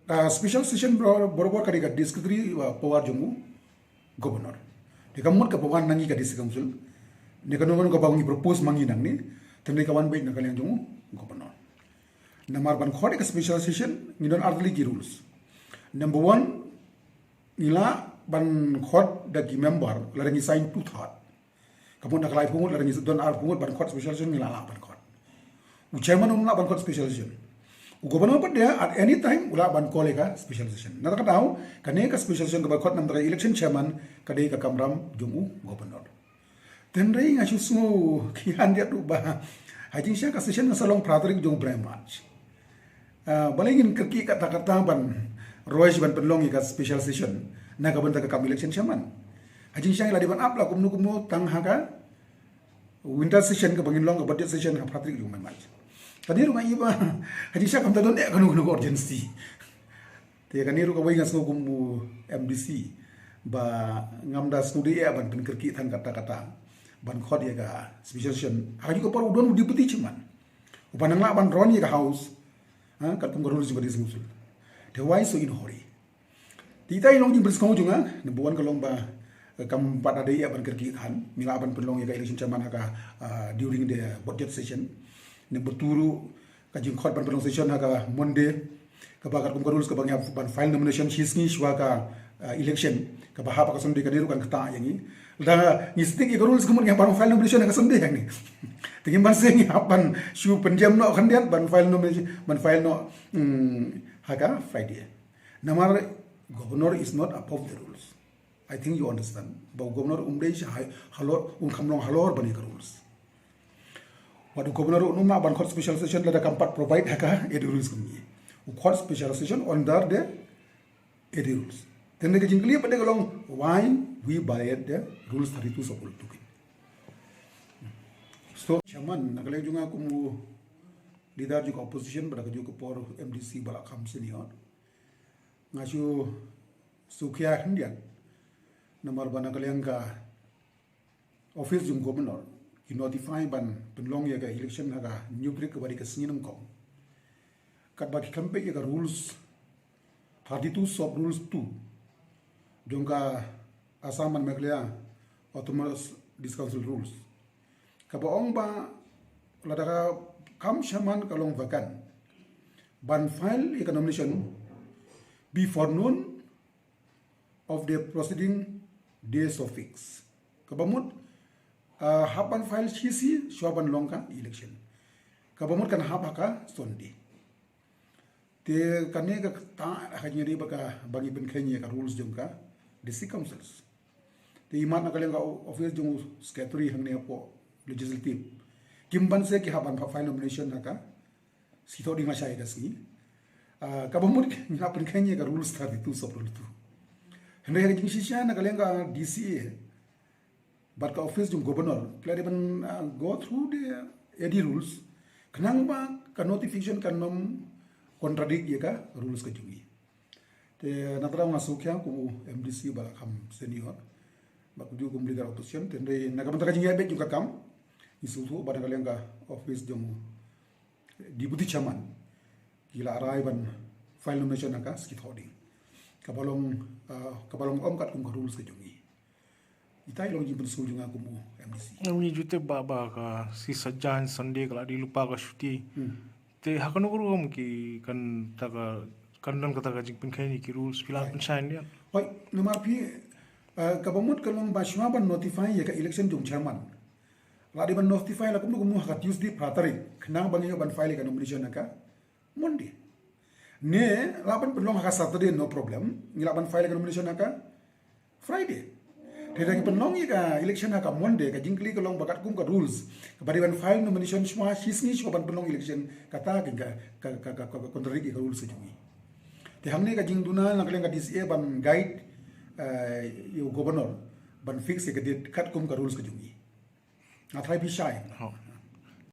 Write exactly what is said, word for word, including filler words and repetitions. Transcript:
Ka special session bor-, borabor ka dei ka discretionary, uh, power jong u governor. Te ka mut ka power na ngi ka district council. Ne kano kano kaba ngi propose ma ngi nangne, te ne ka wan beit na ka liang jong u governor. Namar ban khot ïa ka special session ngi don artylli ki rules. Number one, ngi lah ban khot da ki member lada ngi sign two third. Ka mut na ka laiphew ngut lada ngi don arphew ngut ban khot special session ngi lah lah ban khot. U chairman um lah ban khot special session. U governor pat de at any time u lah ban call ïa ka special session. Na kata ka daw kane ka special session kaba khot namar ka election chairman ka dei ka kamram jong u governor. Tynrai nga shu sngew khia khyndiat ruh ba ha jingshisha ka session kan sa long phra tarik jong u bnai March. Ah, balei ngin kyrkieh katta katta ban rush ban pynlong ïa ka special session na ka bynta ka kam election chairman? Ha jingshisha ngi la dei ban ap la kumno kumno tang ha ka winter session kaba ngin long, ka budget session ha phra tarik jong u bnai March. Kane ruh nga ïohi ba ha jingshisha kam da don eh kano kano ka urgency. Te kane ruh kawei nga sngew kum u M D C ba ngam da sngewdei eh ban pynkyrkieh tang katta katta ban khot ïa ka special session. Ha kajuh ka por u don u deputy chairman uba nang lah ban run ïa ka house, ha, katkum ka rules jong ka district council. Te why so in hurry? Te ita i long jingpynsngew jong nga, number one ka long ba, eh, kam pat da dei eh ban kyrkieh than, ngi lah ban pynlong ïa ka election chairman ha ka, ah, during the budget session. Number two ruh ka jingkhot ban pynlong session ha ka Monday, kaba katkum ka rules kaba ngi hap ban file nomination shi sngi shuwa ka, ah, election, kaba hap ha ka Sunday, kane ruh kan ktah ïa ngi. Lada ngi stick ïa ka rules ka mut ngi hap ban file nomination ha ka Sunday hangne. Te ngim banse ngi hap ban shu pynjem noh khyndiat ban file nomination, ban file noh, hmm, ha ka Friday. Namar governor is not above the rules. I think you understand. Ba u governor um dei sha hai-, halor, um kham long halor ban ïa ka rules. Wat u governor um lah ban khot special session lada kam pat provide ha ka A D rules kumne. U khot special session under the A D rules. Tang da ka jingkylli pat de ka long why we violate the rules thirty-two sub rule two. So, chairman, na ka liang jong nga kum u leader jong ka opposition, bad ha kajuh ka por M D C ba la kham senior. Nga shu sngewkhia khyndiat. Namar ba na ka liang ka office jong governor ki notify ban pynlong ïa ka election ha ka hynñiew tarik kaba dei ka sngi nyngkong. Katba ki khlem peit ïa ka rules thirty-two sub rules two jong ka Assam and Meghalaya Autonomous District Council rules. Kaba ong ba lada ka kam chairman ka long vacant, ban file ïa ka nomination before noon of the preceding day so fix. Kaba mut, ah, hap ban file shi sngi shuwa ban long ka election. Kaba mut kan hap ha ka Sunday. Te kane ka ktah ha ka jingïadei bad kaba ngi pynkheiñ ïa ka rules jong ka district councils. Te imat na ka liang ka office jong u secretary hangne hapoh legislative, kim banse ki hap ban file nomination ha ka Sngi Thohdieng lashai ka sngi. Ah, kaba mut ngi hap pynkheiñ ïa ka rules thirty-two sub rule two. Hynrei ha ka jingshisha na ka liang ka D C A bad ka office jong governor ki la dei ban, ah, go through the A D rules khnang ba ka notification kan ym contradict ïa ka rules ka jong ngi. Te na ka daw nga sngewkhia kum u M D C ba la kham senior, bad kumjuh kum leader opposition, te hynrei na ka bynta ka jingïabeit jong ka kam ngi sngewthuh ba na ka liang ka office jong u deputy chairman ki la rai ban file nomination ha ka Sngi Thohdieng. Kaba long, ah, kaba long ym katkum ka rules ka jong ngi. Ita i long jingpynsngew jong nga kum u M D C. Ngam ju tip ba, ba ka sngi Saitjaiñ Sunday ka la dei lypa ka shuti. Hmm. Te ha kano ka rukom ki kan ta ka, kan don kata ka jingpynkheiñ ïa ki rules, phi la pynshai ïa. Hooid, namar phi, eh, kaba mut ka long ba shuwa ban notify ïa ka election jong chairman, la dei ban notify la kumno kumno ha ka Tuesday phra tarik khnang ba ngi ïoh ban file ïa ka nomination ha ka Monday. Ne lah ban pynlong ha ka Saturday, no problem. Ngi lah ban file ka nomination ha ka Friday. Te da ki pynlong ïa ka election ha ka Monday, ka jingkylli ka long ba katkum ka rules, kaba dei ban file nomination shuwa shi sngi shuwa ban pynlong election, kata ka, ka, ka contradict ïa ka rules ka jong ngi. Te hangne ka jingduna na ka liang ka D C A ban guide, eh, ïa u governor ban fix ïa ka date katkum ka rules ka jong ngi. Nga tharai phi shai. Ho.